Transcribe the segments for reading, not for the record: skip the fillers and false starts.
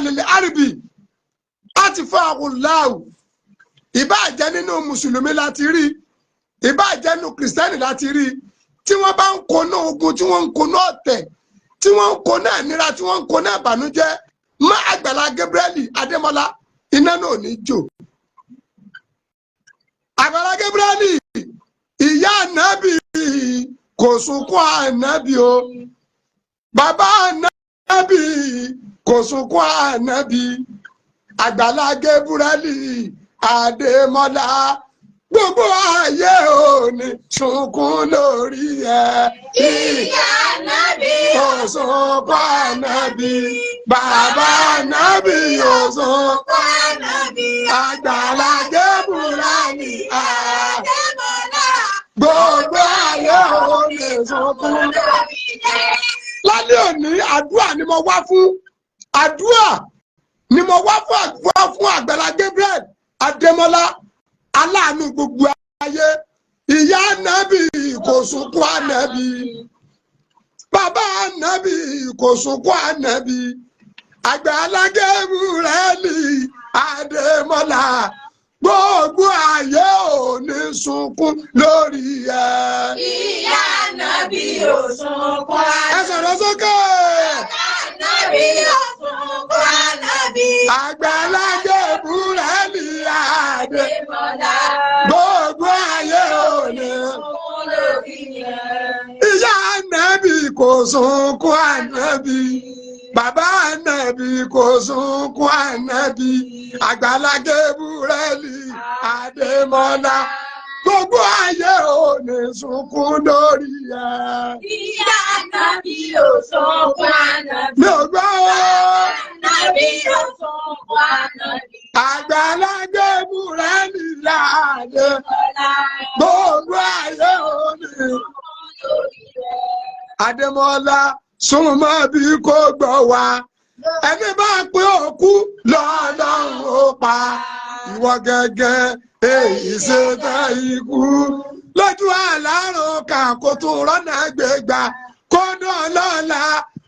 Lil Harbi àti fáwọláwù. Ìbáà jẹ́ nínú mùsùlùmí láti rí, ìbáà jẹ́ nínú kìrìsìtẹ́nì láti rí, tí wọ́n bá ń koná ogun, tí wọ́n ń koná ọ̀tẹ̀, tí wọ́n ń koná ìnira, tí wọ́n ń koná ìbànújẹ́ má Àgbàlá Gabriel Adémọ́lá, iná náà ò ní jò. Àgbàlá Gabriel, ìyá ànábì kò sunkún ànábì o, bàbá ànábì kò sunkún ànábì. Àgbàlá Gabriel Adémọ́lá, gbogbo ayé ò ní sunkún lórí ẹ. Ìyá Ànábì Kò sunkún ànábì, bàbá ànábì ò sunkún Ànábì. Àgbàlá Gabriel Adémọ́lá. Gbogbo ayé ò ní sunkún Lórí ẹ̀. Lálẹ́ òní, àdúrà ni mo wá fún, àdúrà ni mo wá fún, àdúrà fún Àgbàlá Gabriel Adémọ́lá, aláàánú gbogbo ayé. Ìyá ànábì kò sunkún ànábì, bàbá ànábì kò sunkún ànábì. Àgbàlá Gabriel Adémọ́lá, gbogbo ayé ò ní sunkún lórí ẹ. Ìyá Ànábì ò sunkún Ẹ sọ̀rọ̀ sókè. Ànábì ò sunkún Ànábì. Àgbàlá Gabriel Adé Adémọ́lá. Gbogbo ayé ò ní. Sunkún lórí ẹ̀. Ìyá ànábì kò sunkún ànábì, bàbá ànábì kò sunkún ànábì. Àgbàlá Gabriel Adémọ́lá, gbogbo ayé ò ní sunkún lórí ẹ. Ìyá Ànábì ò sunkún Ànábì. Mi ò gbọ́ o. Ànábì ò sunkún Ànábì. Àgbàlá Gabriel Adé Adémọ́lá. Gbogbo ayé ò ní. Sunkún lórí ẹ̀. Adémọ́lá, súnmọ́ bí kò gbọ́ wa. Ẹni bá pé òkú lọ́lọ́run ó pa. Ìwọ gẹ́gẹ́ èyí ṣe tán ikú lójú àlárò kà kó tún rọ́nà gbégbá kódó lọ́la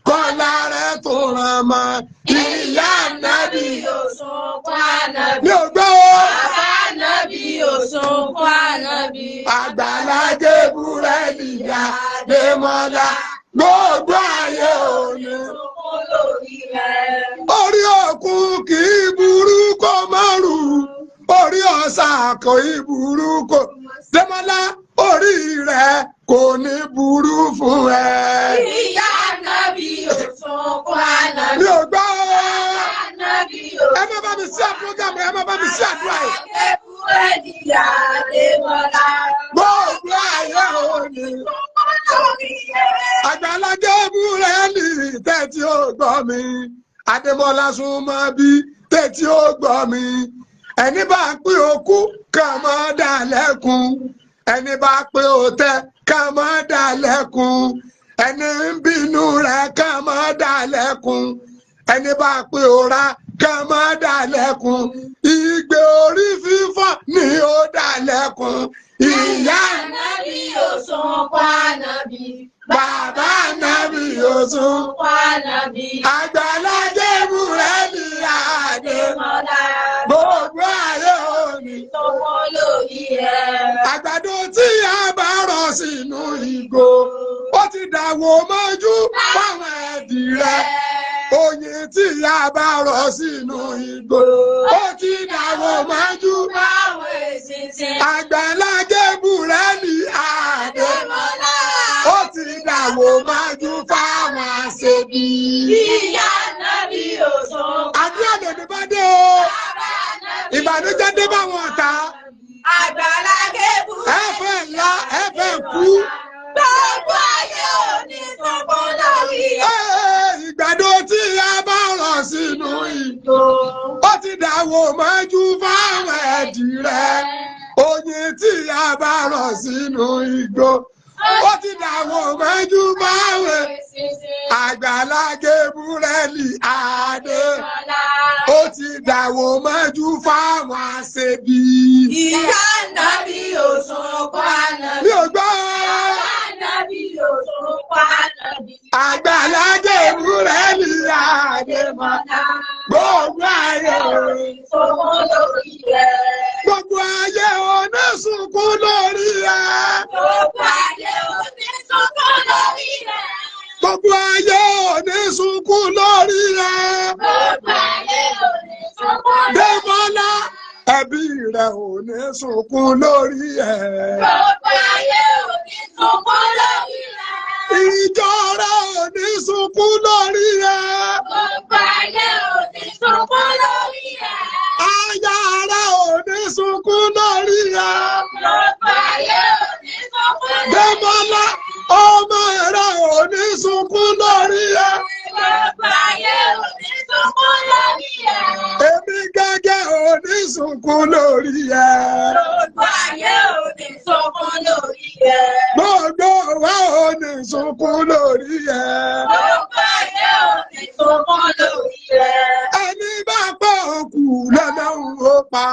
kọ́lá rẹ̀ tó ràn mọ́ ìyá ànábì. Ò sunkún Ànábì. Mi ò gbọ́ o. Bàbá Ànábì ò sunkún Ànábì. Àgbàlá Gabriel Adémọ́lá, gbogbo ayé òní. Sunkún lórí rẹ̀. Orí òkun kì í burú kó má rù, orí ọ̀sà kò í burú kó. Démọ́lá, orí rẹ̀ kò ní burú fún ẹ. Ìyá Ànábì ò sunkún Ànábì. Mi ò gbọ́ o. Ànábì ò Ẹ má bá mi sí àpúrógámù, ẹ má bá mi sí àdúrà yìí. Gabriel Adémọ́lá. Gbogbo ayé òní. Sunkún lórí rẹ̀. Àgbàlá Gabriel, tẹ́tí ó gbọ́ mi. Adémọ́lá, súnmọ́ bí, tẹ́tí ó gbọ́ mi. Ẹni bá pín òkú kàn mọ́ dà lẹ́kun, ẹni bá pín òtẹ́ kàn mọ́ dà lẹ́kun, ẹni ń bínú rẹ̀ kàn mọ́ dà lẹ́kun, ẹni bá pín òra kàn mọ́ dà lẹ́kun, ìgbé orí fífọ́ ni ó dà lẹ́kun. Ìyá Ànábì ò sunkún Ànábì. Bàbá ànábì ò sùn. Sunkún Ànábì. Àgbàlá Gabriel Adé Adémọ́lá. Gbogbo ayé òní. Sunkún lórí ẹ̀. Àgbàdo tí a bá rọ̀ sínú ìgò, ó ti dàwọ̀ mọ́jú fáwọn ẹ̀dì rẹ̀. Oyin tí a bá rọ̀ sínú ìgò, ó ti dàwọ̀ mọ́jú. Báwo èsìsì. Àgbàlá Gabriel Adé Adémọ́lá. Ó ti dàwọ̀ mọ́jú fáwọn àṣebí. Ìyá Ànábì ò sunkún. Àdúrà lòdì bá dé o. Bàbá Ànábì Ìbànújẹ́ dé báwọn ọ̀tá. Àgbàlá Gabriel. Ẹ fẹ́ ńlá, ẹ fẹ́ kú. Gbogbo ayé ò ní sunkún lórí ẹ̀. Ee, ìgbàdo tí a bá rọ̀ sínú ìgò, ó ti dàwọ̀ mọ́jú fáwọn ẹ̀dì rẹ̀. Oyin tí a bá rọ̀ sínú ìgò, ó ti dàwọ̀ mọ́jú fáwọn. Àgbàlá Gabriel Adé ó ti dàwọ̀ mọ́jú fáwọn àṣebí. Ìyá Ànábì ò sunkún Ànábì. Mi ò gbọ́. Ànábì ò Àgbàlá Gébúrẹ́lì Adémọ́lá. Gbogbo ayé òní sunkún lórí ẹ̀. Gbogbo ayé òní sunkún lórí ẹ̀. Gbogbo ayé òní sunkún lórí ẹ̀. Démọ́lá, ẹbí rẹ̀ òní sunkún lórí ẹ̀. Gbogbo ayé òní sunkún lórí rẹ̀. Ìjọ rẹ̀ òní sunkún lórí ẹ̀. Gbogbo ayé òní sunkún lórí rẹ̀. Aya rẹ̀ òní sunkún lórí ẹ̀. Gbogbo ayé òní sunkún lórí rẹ̀. Démọ́lá, ọmọ rẹ̀ òní sunkún lórí ẹ̀. Gbogbo ayé òní sunkún lórí rẹ̀. Èmi gẹ́gẹ́ òní sunkún lórí ẹ̀. Gbogbo ayé òní sunkún lórí rẹ̀. Gbogbo wa òní sunkún lórí ẹ̀. Gbogbo ayé òní sunkún lórí rẹ̀. Ẹni bá pọ̀ òkú lọ́lọ́run ó pa.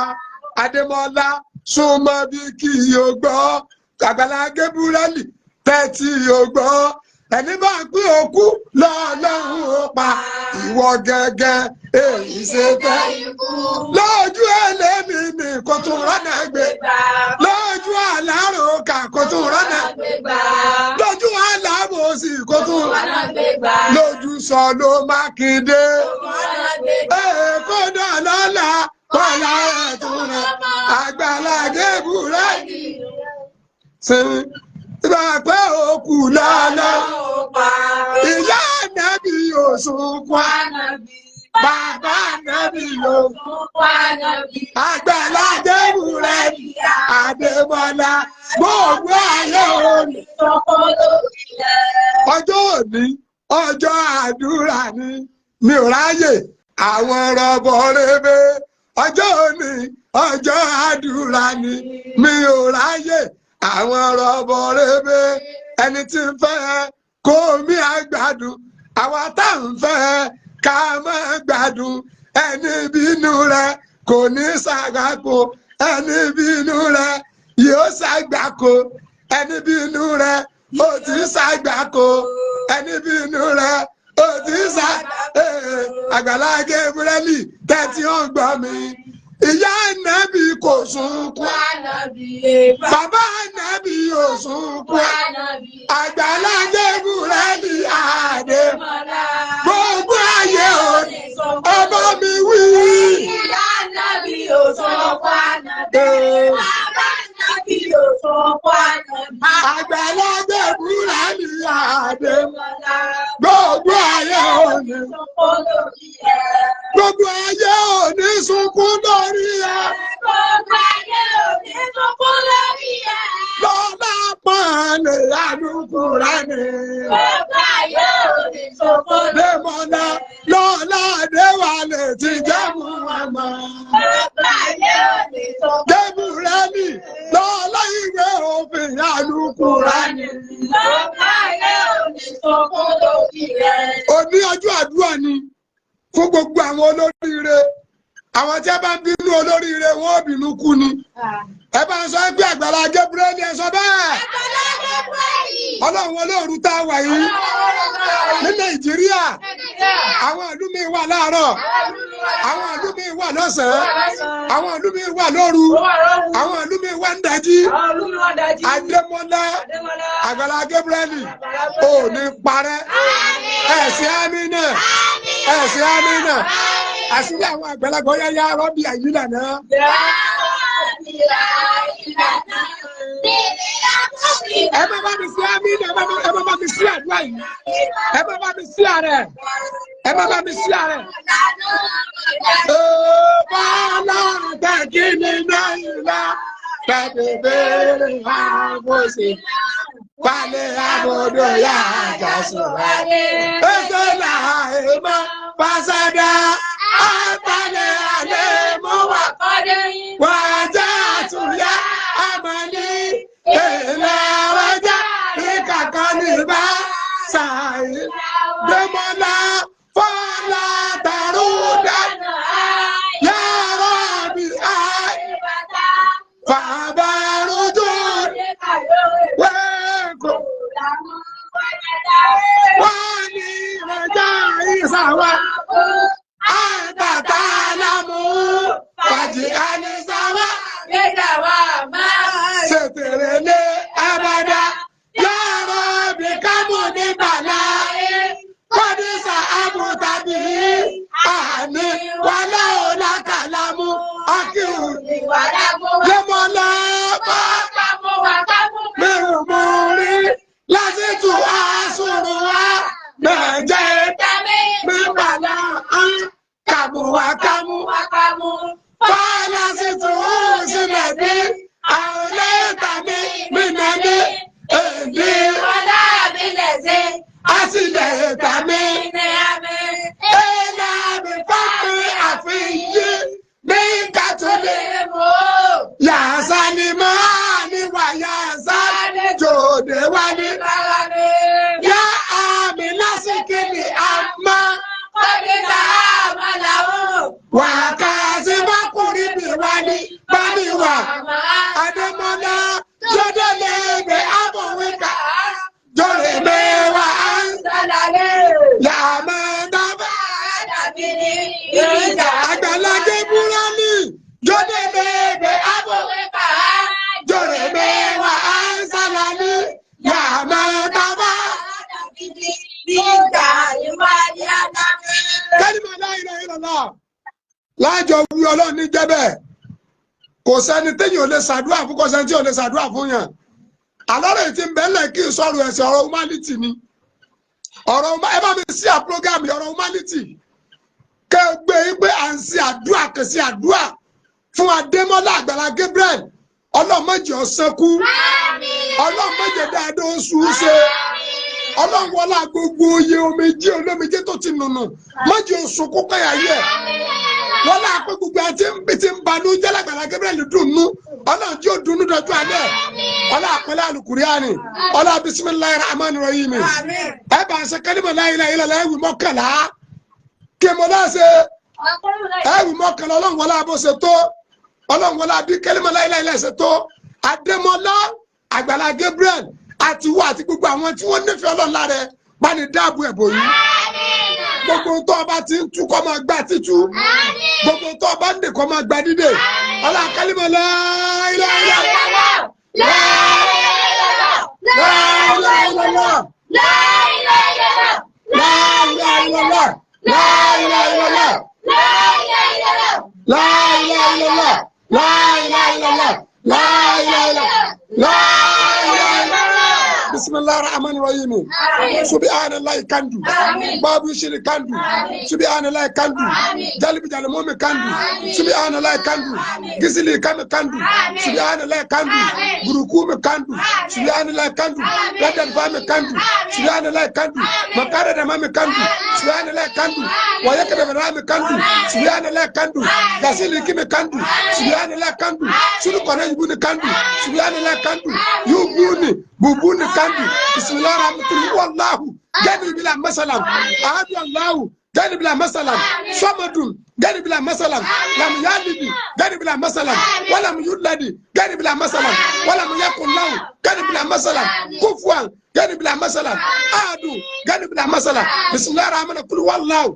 Adémọ́lá súnmọ́ bí kí o gbọ́. Àgbàlá Gébúrẹ́lì tẹ́tí o gbọ́. Ẹni bá pín òkú lọ́lọ́run ó pa. Ìwọ gẹ́gẹ́ èyí ṣe fẹ́. Lójú ẹlẹ́mìí ni kò tún rọ́nà gbé. Lójú àlárò kà kò tún rọ́nà. Lójú àlábòsí kò tún. Lójú sọ ló Mákindé. Kódà lọ́la kọ́lá ẹ̀tún rẹ̀. Àgbàlá Gébúrẹ́lì sí ìgbà pé òkú lọ́lọ́. Ìyá ànábì yóò sunkún. Bàbá ànábì yóò. Àgbàlá Gébúrẹ́lì Adémọ́lá gbogbo ayé òní. Ọjọ́ òní, ọjọ́ àdúrà ni, mi ò ráyè àwọn rọ̀bọ̀ rebe. Ọjọ́ òní, ọjọ́ àdúrà ni, mi ò ráyè àwọn rọ̀bọ̀ rebe. Ẹni tí ń fẹ́ kó mi àgbàdùn, àwa tá ń fẹ́ ká má gbádùn. Ẹni bínú rẹ kò ní ṣàgbákò, ẹni bínú rẹ yóò ṣàgbákò, ẹni bínú rẹ ó ti ṣàgbákò, ẹni bínú rẹ ó ti ṣà. Àgbàlá Gébúrẹ́lì tẹ́tí ó ń gbọ́ mi. Ìyá ànábì kò sunkún, bàbá ànábì ò sunkún. Àgbàlá Gébúrẹ́lì Adémọ́lá gbogbo ayé òní ọba mi wí. Ìyá ànábì ò sunkún ànábì. Bàbá ànábì ò sunkún ànábì. Àgbàlá Gébúrẹ́lì Adémọ́lá gbogbo ayé òní. Gbogbo ayé òní sunkún lórí ẹ̀. Gbogbo ayé òní sunkún lórí ẹ̀. Lọ́lá pọ̀nlẹ̀ àdúkùránì. Gbogbo ayé òní sunkún lórí ẹ̀. Démọ́lá lọ́lá Adéwálé ti jẹ́ Muhammad. Gbogbo ayé òní sunkún. Gébúrẹ́lì lọ́lá ìwé òfin àlùkùránì. Gbogbo ayé òní sunkún lórí ẹ̀. Òní ọjọ́ àdúrà ni fún gbogbo àwọn olóríire. Àwọn tí a bá ń bínú olóríire wọn ò bínú kú ni. Ẹ bá ń sọ pé Àgbàlá Gébúrẹ́lì ẹ sọ bẹ́ẹ̀. Àgbàlá Gébúrẹ́lì. Ọlọ́run olóòru tá a wà yìí ní Nàìjíríà, àwọn ìlú mi wà láàárọ̀, àwọn ìlú mi wà lọ́sàn-án, àwọn ìlú mi wà lóru, àwọn ìlú mi wà ń dájí. Adémọ́lá Àgbàlá Gébúrẹ́lì ò ní parẹ́. Ẹ̀sìn àmínà, ẹ̀sìn àmínà, àṣírí àwọn àgbàlagbà ọ̀yá yá rọ́bì àyílà náà. Ẹ má bá mi sí àmínà, ẹ má bá mi sí àdúrà yìí, ẹ má bá mi sí ààrẹ, ẹ má bá mi sí ààrẹ. Bọ́lá tẹ̀kí ni náírà tẹ̀lé bèrè àbòsí. Wálé àbòdò yá àjàsùn rẹ̀. Ètò làìmọ̀ fàṣẹdá àtàlẹ̀ àlẹ́ mọ́ wà. Wàjà àtúnyá àmàlí èlà wájà ní kàkà ní bá sàyè. Dèmọ́lá fọlá tàrúdà yàrá mi àì fàbàrúdù wẹ́ẹ̀kọ́. Wàkàmú. Wàkàmú. Fàlàsì tún sílẹ̀ bí àwọn lẹ́tà mi mìnà ní èdè. Wàlá mi lẹ̀ sí. Àsìlẹ̀ ètà mi. Ní àmì. Ẹ̀là mi fọ́pẹ́ àfihàn ní kàtúndé. Mò. Yàsá ni máa ní wà yàsá jòdè wá ní. Bàrà mi. Yá àmì lásìkò ní àmà. Kọ́díjà àmàlà òun. Wà ká sí bákùnrin mi wá ní bá mi wà. Adémọ́lá jọ́dọ̀ lè bẹ àbọ̀wé ká. Jọ̀rẹ̀ mẹ́wàá á ń Sálálé. yàmọ́ dábàá. Àdàbí ni ìjà. Àgbàlá Gébúrálì jọ́dẹ̀ mẹ́ẹ̀bẹ̀ àbọ̀wé ká. Jọ̀rẹ̀ mẹ́wàá á ń sálálí yàmọ́ dábàá. Àdàbí ni ìjà ìwádìí àdàbí. Kẹ́límà la ilaha illallah. Láàjọ wí Ọlọ́run ní jẹ́bẹ̀. Kò sẹ́ni téèyàn ò lè ṣàdúrà fún, kò sẹ́ni tí ò lè ṣàdúrà fún yàn. Àlọ́rọ̀ èyí tí ń bẹ́lẹ̀ kí n sọ̀rọ̀ ẹ̀sìn ọ̀rọ̀ humanity ni. Ọ̀rọ̀ ẹ bá mi sí à program yìí, ọ̀rọ̀ humanity. Kẹ́ ẹ gbé yín pé à ń ṣe àdúrà kè sí àdúrà fún Adémọ́lá Àgbàlá Gabriel. Ọlọ́run má jẹ́ ó ṣánkú. Ọlọ́run má jẹ́ dáadáa ó sùn ṣe. Ọlọ́run wọlá gbogbo oyè omijé olómijé tó ti nùnù má jẹ́ ó sunkún kẹ́yà yẹ. Wọ́n náà pé gbogbo ẹ ti ń bí ti ń banú jẹ́ l'Àgbàlá Gabriel dùnnú. Ọlọ́run tí ó dunnú dọjú alẹ́. Ọlọ́run àpẹẹrẹ alukuriani. Ọlọ́run bisimilayi rahman rahim. Ẹ bá ń ṣe kẹ́límà la ilaha illallah ẹ̀wì mọ́kànlá. Kí mo náà ṣe ẹ̀wì mọ́kànlá. Ọlọ́run wọlá bó ṣe tó. Ọlọ́run wọlá bí kẹ́límà la ilaha illallah ṣe tó. Adémọ́lá Àgbàlá Gabriel àti wọ àti gbogbo àwọn tí wọ́n nífẹ̀ẹ́ Ọlọ́run lára ẹ bá ní dáàbò ẹ̀bò yìí. Gbogbo tó o bá ti ń tú kọ́ máa gbà títú. Gbogbo tó o bá ń dè kọ́ máa gbà dídè. Ọlọ́run kẹ́límà la ilaha illallah. La ilaha illallah. La ilaha illallah. La ilaha illallah. La ilaha illallah. La ilaha illallah. La ilaha illallah. La ilaha illallah. Bismillahir Rahmanir Rahim. Subhanallahi kandu. Babu shiri kandu. Subhanallahi kandu. Jalibi jalimomi kandu. Subhanallahi kandu. Gisili kami kandu. Subhanallahi kandu. Gurukumi kandu. Subhanallahi kandu. Ladan fami kandu. Subhanallahi kandu. Makara da mami kandu. Subhanallahi kandu. Wayaka da mami kandu. Subhanallahi kandu. Gasili kimi kandu. Subhanallahi kandu. Sulu kona yubuni kandu. Subhanallahi kandu. Yubuni bubuni kandu. Bismillahir rahmanir wallahu. Gani bila masalam. Ahadu Allahu. Gani bila masalam. Samadun. Gani bila masalam. Lam yalidi. Gani bila masalam. Walam yuladi. Gani bila masalam. Walam yakun lahu. Gani bila masalam. Kufuwan. Gani bila masalam. Ahadu. Gani bila masalam. Bismillahir rahmanir rahim. Wallahu.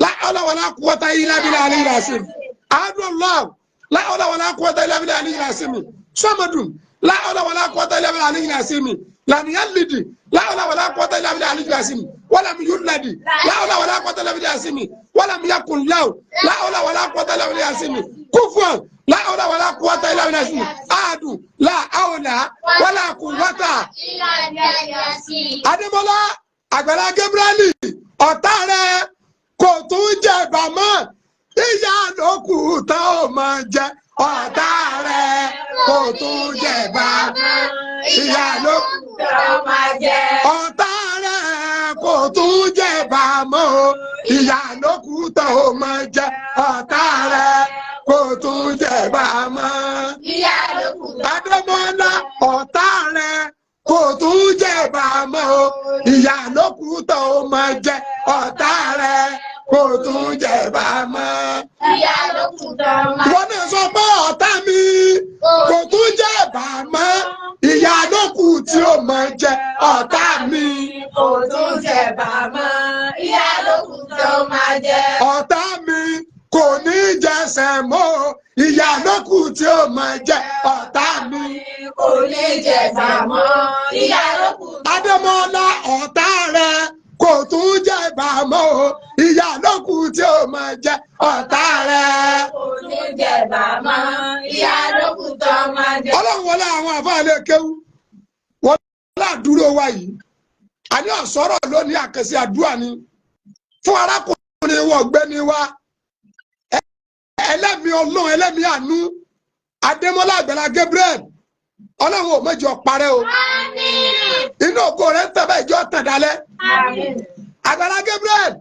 La hawla wala quwwata illa billahi aliyyil azim. Ahadu Allahu. La hawla wala quwwata illa billahi aliyyil azim. Samadun. La hawla wala quwwata illa billahi aliyyil azim. Lam yalidi. La hawla wala quwwata illa billahi aliyyil azim. Walam yuladi. La hawla wala quwwata illa billahi azim. Walam yakun lahu. La hawla wala quwwata illa billahi azim. Kufuwan. La hawla wala quwwata illa billahi azim. Ahadu. La hawla wala quwwata. Adémọ́lá Àgbàlá Gabriel ọ̀tá rẹ̀ kò tún jẹ bàmọ́ ìyá ló kù tá ò máa jẹ. Ọ̀tá rẹ̀ kò tún jẹ bàmọ́ ìyá ló kù tá ò máa jẹ. Ọ̀tá rẹ̀ kò tún jẹ bàmọ́ ìyá ló kù tá ò máa jẹ. Ọ̀tá rẹ̀ kò tún jẹ bàmọ́ ìyá ló kù. Adémọ́lá ọ̀tá rẹ̀ kò tún jẹ bàmọ́ ìyá ló kù tá ò máa jẹ. Ọ̀tá rẹ̀ kò tún jẹ bàmọ́. Ìyá ló kù tá ò máa jẹ. Wọ́n náà sọ pé ọ̀tá mi kò tún jẹ bàmọ́ ìyá ló kù tí ó máa jẹ. Ọ̀tá mi kò tún jẹ bàmọ́ ìyá ló kù tí ó máa jẹ. Ọ̀tá mi kò ní jẹsẹ̀ mọ́ ìyá ló kù tí ó máa jẹ. Ọ̀tá mi kò ní jẹ bàmọ́ ìyá ló kù. Adémọ́lá ọ̀tá rẹ̀ kò tún jẹ bàmọ́ ìyá ló kù tí ó máa jẹ. Ọ̀tá rẹ̀ kò ní jẹ bàmọ́ ìyá ló kù tí ó máa jẹ. Ọlọ́run wọlé àwọn àfáà lè kéwú wọ́n ládùúró wa yìí. Àní ọ̀sọ́rọ̀ lónìí àkànṣe àdúrà ni fún arákùnrin wa ọ̀gbẹ́ni wa Ẹlẹ́mìí Ọlọ́run, ẹlẹ́mìí àánú, Adémọ́lá Àgbàlá Gabriel, Ọlọ́run ò mọ̀jọ parẹ́ o. Inú ògo rẹ̀ ń tẹ̀ bẹ́ẹ̀ jọ tàn dálẹ́. Àgbàlá Gabriel,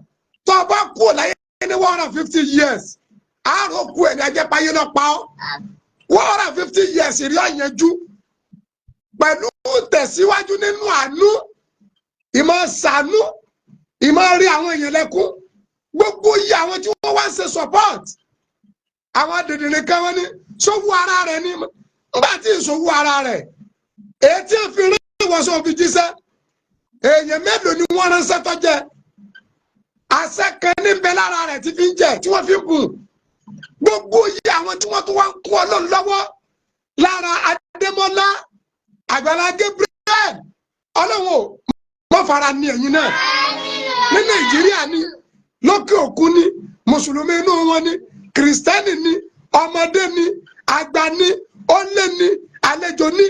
tó o bá kú láyé ní 150 years, àárò kú ẹ̀ ní ajẹ́páyé lọ pa ọ́. 150 years rí ọ̀yẹ́jú pẹ̀lú tẹ̀síwájú nínú àánú, ìmọ̀ ṣàánú, ìmọ̀ rí àwọn èèyàn lẹ́kún. Gbogbo iye àwọn tí wọ́n wá ń ṣe support, àwọn dìndìnrín kan wọ́n ní sówú ara rẹ̀ ní nígbà tí ìṣòwò ara rẹ̀ èyí tí ń fi rí ìwọ̀sọ̀ òfin jíṣẹ́. Èèyàn mélòó ni wọ́n ránṣẹ́ tó jẹ́ àṣẹ kan níbẹ̀ lára rẹ̀ tí fi ń jẹ tí wọ́n fi ń bùn. Gbogbo iye àwọn tí wọ́n tún wá ń kún Ọlọ́run lọ́wọ́ lára Adémọ́lá Àgbàlá Gabriel, Ọlọ́run ò mọ́ fara ní ẹ̀yìn náà. Ní Nàìjíríà ni, lókè òkun ni, mùsùlùmí inú wọn ni, kìrìsìtẹ́nì ni, ọmọdé ni, àgbà ni, ó lé ni, àlejò ni,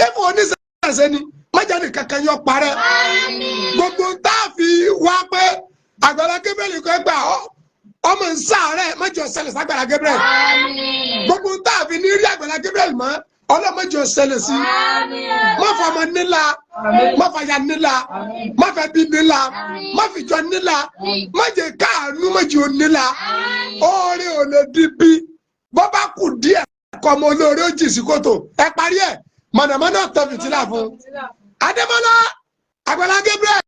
ẹ̀fọ́ oníṣẹ̀ṣẹ̀ ni, májáde kankan yọ parẹ́. Gbogbo tá a fi wá pé Àgbàlá Gabriel kò gbà ọ́ ọmọ ń sàárẹ̀, mọ́jọ ṣẹlẹ̀ sàgbàlá Gabriel. Gbogbo tá a fi ní rí Àgbàlá Gabriel mọ́, ọlọ́mọjọ ṣẹlẹ̀ sí. Má fọmọ nílà, má fàyà nílà, má fẹ́ bí nílà, má fìjọ nílà, má jẹ káànú, má jẹ onílà. Oore ò lè di bí bọ́ bá kù díẹ̀ kọ́ ọmọ olóore ó jì sí kòtò. Ẹ parí ẹ̀, mọ̀nàmọ́ná tẹ fìtílà fún Adémọ́lá Àgbàlá Gabriel.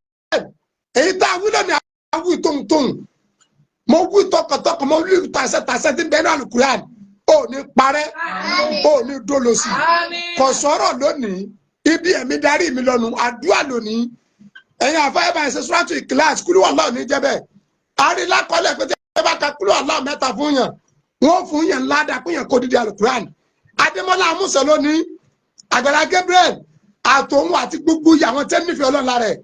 Èyí tá a wí lónìí, a wí tóńtóń, mo wí tọkàntọkàn, mo wí tàṣẹtàṣẹ tí ń bẹ ní Alukuran. Ò ní parẹ́, ò ní dólosì. Kò sọ̀rọ̀ lónìí, ibi ẹ̀mí darí mi lọ́nu àdúrà lónìí. Ẹ̀yin àfáà bá ṣe sùràtù ìkíláàsì kúlú wà ní jẹ́ bẹ́ẹ̀. Àrílákọ́lẹ̀ pé tí ẹ bá ka kúlú wà mẹ́ta fún yàn, wọ́n fún yàn ládàá fún yàn kó dídí Alukuran. Adémọ́lá amúṣẹ lónìí, Àgbàlá Gabriel àtòun àti gbogbo àwọn tẹ́ nífẹ̀ẹ́ Ọlọ́run lára ẹ̀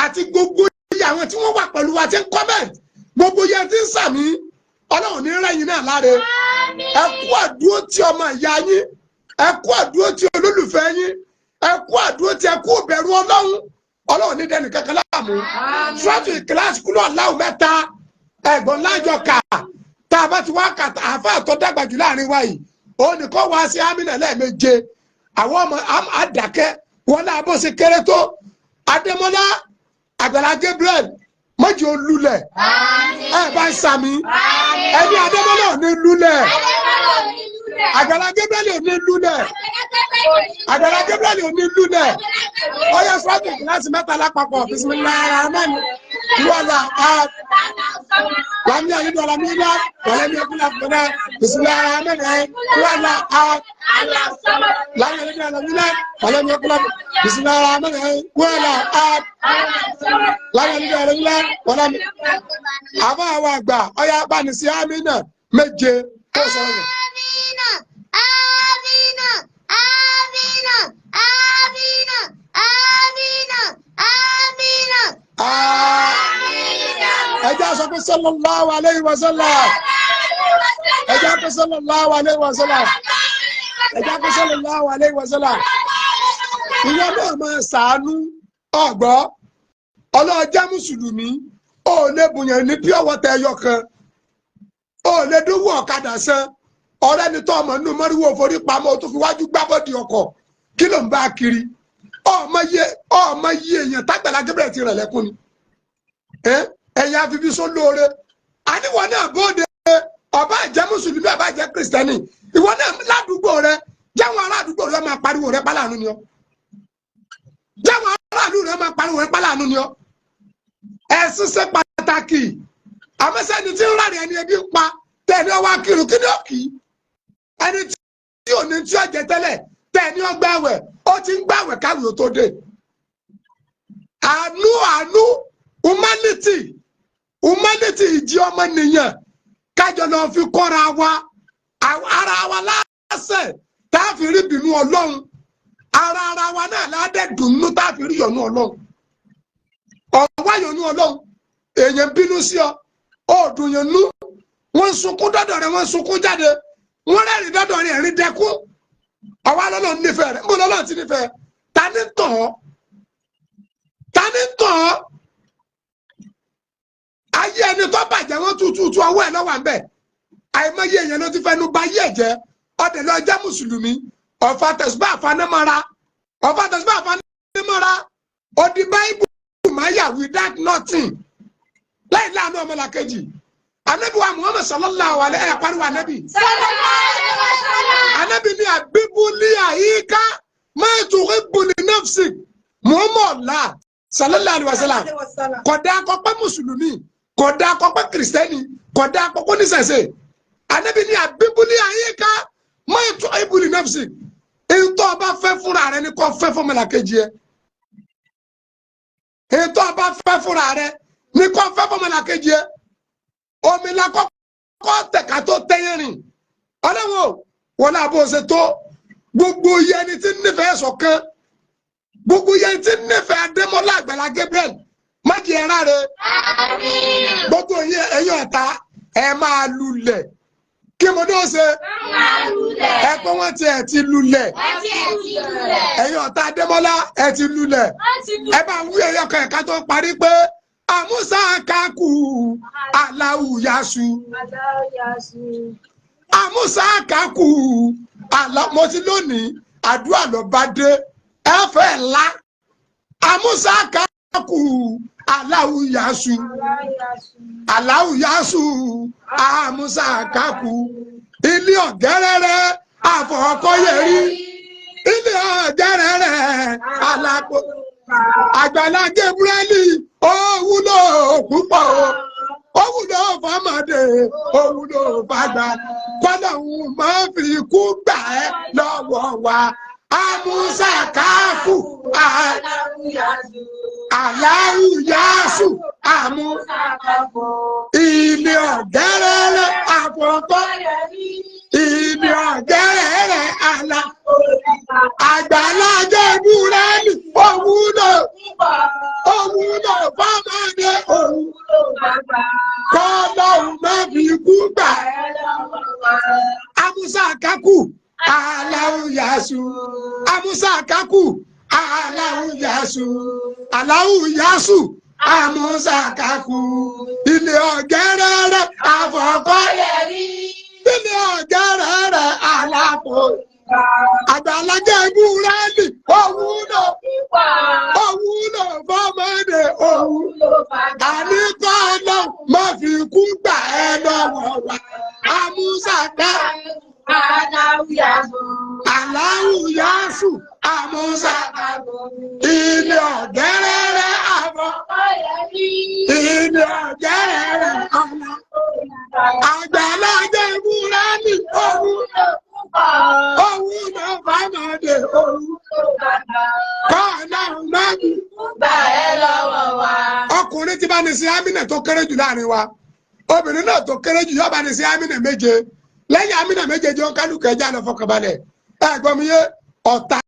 àti gbogbo àwọn tí wọ́n wà pẹ̀lú wa tí ń comment, gbogbo yẹn tí ń sàmí, Ọlọ́run ní rẹ́yìn náà láre. Ẹ kú àdúró tí ọmọ ìyá yín, ẹ kú àdúró tí olólùfẹ́ yín, ẹ kú àdúró tí ẹ kú bẹ̀rù Ọlọ́run. Ọlọ́run ní dẹni kankan láàmú. Sọ́ọ̀tù ìkíláàsì kúlọ̀ aláwọ̀ mẹ́ta ẹ̀gbọ́n lájọ kà tá a bá ti wá kà, àáfàá tó dàgbà jù láàrin wa yìí, òun nìkan wá sí amínà lẹ́ẹ̀méje. Àwọn ọmọ àdàkẹ́ wọn náà bó ṣe kéré tó. Adémọ́lá Àgbàlá Gabriel, mọ́jì ó lulẹ̀. Ẹ bá ń sàmì ẹni, Adémọ́lá ò ní lulẹ̀, Àgbàlá Gabriel ò ní lulẹ̀, Àgbàlá Gabriel ò ní lulẹ̀. Ọyọ sọ́ọ̀tù kíláàsì mẹ́ta lápapọ̀. Bisimilayi rahman wàlá a wàmí àyídọ̀ ọ̀làmílá wàlẹ́mí ẹ̀kúnlá fúnra. Bisimilayi rahman wàlá a lámì àyídọ̀ ọ̀làmílá wàlẹ́mí ẹ̀kúnlá. Bisimilayi rahman wàlá a lámì àyídọ̀ ọ̀làmílá wàlẹ́mí. Àbá àwọn àgbà ọyá bá ní sí amínà méje kó sọ̀rọ̀ yẹn. Amina, Amina, Amina, Amina, Amina, Amina. Ẹ jẹ́ sọ pé sallallahu alayhi wa sallam. Ẹ jẹ́ pé sallallahu alayhi wa sallam. Ẹ jẹ́ pé sallallahu alayhi wa sallam. Ìyá náà máa ṣàánú ọ̀gbọ́. Ọlọ́jẹ́ mùsùlùmí, ó lè bùyàn ní pure water ẹyọ kan, ó lè dúnwó ọ̀kadà san. Ọ̀rẹ́ ni tó ọmọ inú mọ́ríwó forí pamọ́ tó fi wájú gbábọ́dì ọkọ̀, kí ló ń bá kiri? Ọmọ iye èèyàn tágbàlá Gabriel ti rẹ̀ lẹ́kún ni ẹ̀yà fífi só lóore. Àníwọ̀ náà bóde, ọba jẹ́ mùsùlùmí, ọba jẹ́ kìrìsìtẹ́nì, ìwọ náà ládùúgbò rẹ, jáwọn ará àdúgbò rẹ máa pariwo rẹ pálánù ni ọ. Jáwọn aráàlú rẹ máa pariwo rẹ pálánù ni ọ. Ẹ̀sìn ṣe pàtàkì, àmọ́sẹ́ni tí ń rárẹ̀ ẹni ebi ń pa tẹ̀lé ọwọ́ akírun kí ni ó kì í? Ẹni tí ò ní tí ó jẹ tẹ́lẹ̀ tẹ̀lé ọgbàwẹ̀, ó ti ń gbàwẹ̀ káwé ó tó dé. Àánú, àánú, humanity, humanity, ìjì ọmọnìyàn kájọ lọ fi kọ́ra wa ara wa láṣẹ tá a fi rí bínú Ọlọ́run, ara wa náà ládẹ́ dùnú tá a fi rí yọ̀nú Ọlọ́run. Ọ̀wá yọ̀nú Ọlọ́run, èèyàn bínú sí ọ, ọ̀dùn yẹn nú, wọ́n sunkún dọ́dọ̀ rẹ̀, wọ́n sunkún jáde, wọ́n rẹ́rìn dọ́dọ̀ rẹ̀, ẹ̀rín dẹ́kun. Ọwọ́ lọ́lọ́ nífẹ̀ẹ́ rẹ̀, nbọ lọ́lọ́ ti nífẹ̀ẹ́. Ta ni tàn ọ́? Ta ni tàn ọ́? Ayé ẹni tó bàjẹ́, wọ́n tututu ọwọ́ ẹ̀ lọ́wọ́ àbẹ̀. Àìmọye èèyàn ló ti fẹnu ba yí ẹ̀jẹ̀. Ọdẹ lọ jẹ́ mùsùlùmí. Ọ̀fà tẹ̀síbà àfanẹ́mọ́ra, ọ̀fà tẹ̀síbà àfanẹ́mọ́ra. Odi báíbù máyà without nothing, láì láàánú ọmọlàkejì. Anabi wa Muhammad sallallahu alayhi ẹ̀ pariwo anabi. Sallallahu alaihi wasallam. Anabi ní àbíbúlé àyíká máa tuhibbu li nafsik. Muhammad la sallallahu alayhi wa sallam, kódà akọ́pẹ́ mùsùlùmí, kódà akọ́pẹ́ kìrìsìtẹ́nì, kódà akọ́kọ́ oníṣẹ̀ṣe. Anabi ní àbíbúlé àyíká máa tuhibbu li nafsik. Ètò ọba fẹ́ fúnra rẹ ni kò fẹ́ fọmọlàkejì ẹ. Ètò ọba fẹ́ fúnra rẹ ni kò fẹ́ fọmọlàkejì ẹ. Omi la kọ́kọ́ tẹ̀ka tó tẹ́yẹ̀ rìn. Ọlọ́wọ́ wọn náà bó ṣe tó gbogbo yẹni tí ń nífẹ̀ẹ́ ṣọ̀kan, gbogbo yẹni tí ń nífẹ̀ẹ́ Adémọ́lá Àgbàlá Gabriel, má jẹ́ ẹ̀rá rẹ. Àmín. Gbogbo yẹn, ẹ̀yin ọ̀tá, ẹ máa lulẹ̀. Kí mo dó ṣe? Máa lulẹ̀. Ẹ pé wọ́n ti ẹ̀ ti lulẹ̀. Wọ́n ti ẹ̀ ti lulẹ̀. Ẹ̀yin ọ̀tá Adémọ́lá, ẹ ti lulẹ̀. Wọ́n ti Ẹ bá ń wí ẹyọ kan ẹ̀ka tó parí pé àmúṣá kakú aláwùyáṣu. Àmúṣá kakú àlá. Mo ti lónìí, àdúrà ló bá dé. Ẹ fẹ́ la àmúṣá kakú aláwùyáṣu, aláwùyáṣu àmúṣá kakú. Ilé ọ̀gẹ́rẹ́rẹ́ àfọ̀kọ́yẹrí, ilé ọ̀gẹ́rẹ́rẹ́ alápò. Àgbàlá Gabriel, ó wúlò púpọ̀ o, ó wúlò fọmọdé, ó wúlò fàgbà. Kọ́lọ́hún máa fi ikú gbà ẹ́ lọ́wọ́ wa. Amúsàkákù aláwùyásù àmú ilé ọ̀gẹ́rẹ́rẹ́ àfọ̀kọ́, ilé ọ̀gẹ́rẹ́rẹ́ àlà. Àgbàlá Gabriel, ó wúlò, ó wúlò fọmọdé, òun kọ́lọ́hún má fi ikú gbà. Amusa kaku aláwùyásù, amusa kaku aláwùyásù, aláwùyásù amusa kaku. Ilé ọ̀gẹ́rẹ́rẹ́ àfọ̀kọ́, ilé ọ̀gẹ́rẹ́rẹ́ àlàfo. Àgbàlá Gabriel, ó wúlò, ó wúlò fọmọdé, òun àníkọ́ lọ má fi kú gbà ẹ́ lọ́wọ́ wa. Amúsàká aláwùyásù amúsàká ilé ọ̀gẹ́rẹ́rẹ́ àbọ̀, ilé ọ̀gẹ́rẹ́rẹ́ àlà. Àgbàlá Gabriel, òun ó wúlò fọmọdé, òun kọ́ náà má fi. Ọkùnrin tí bá ní sí amínà tó kéré jù láàrin wa, obìnrin náà tó kéré jù yóò bá ní sí amínà méje. Lẹ́yìn amínà méje jọ, kálukú ẹja lọ fọkànbalẹ̀. Ẹ gbọ́ mi yé ọ̀tá.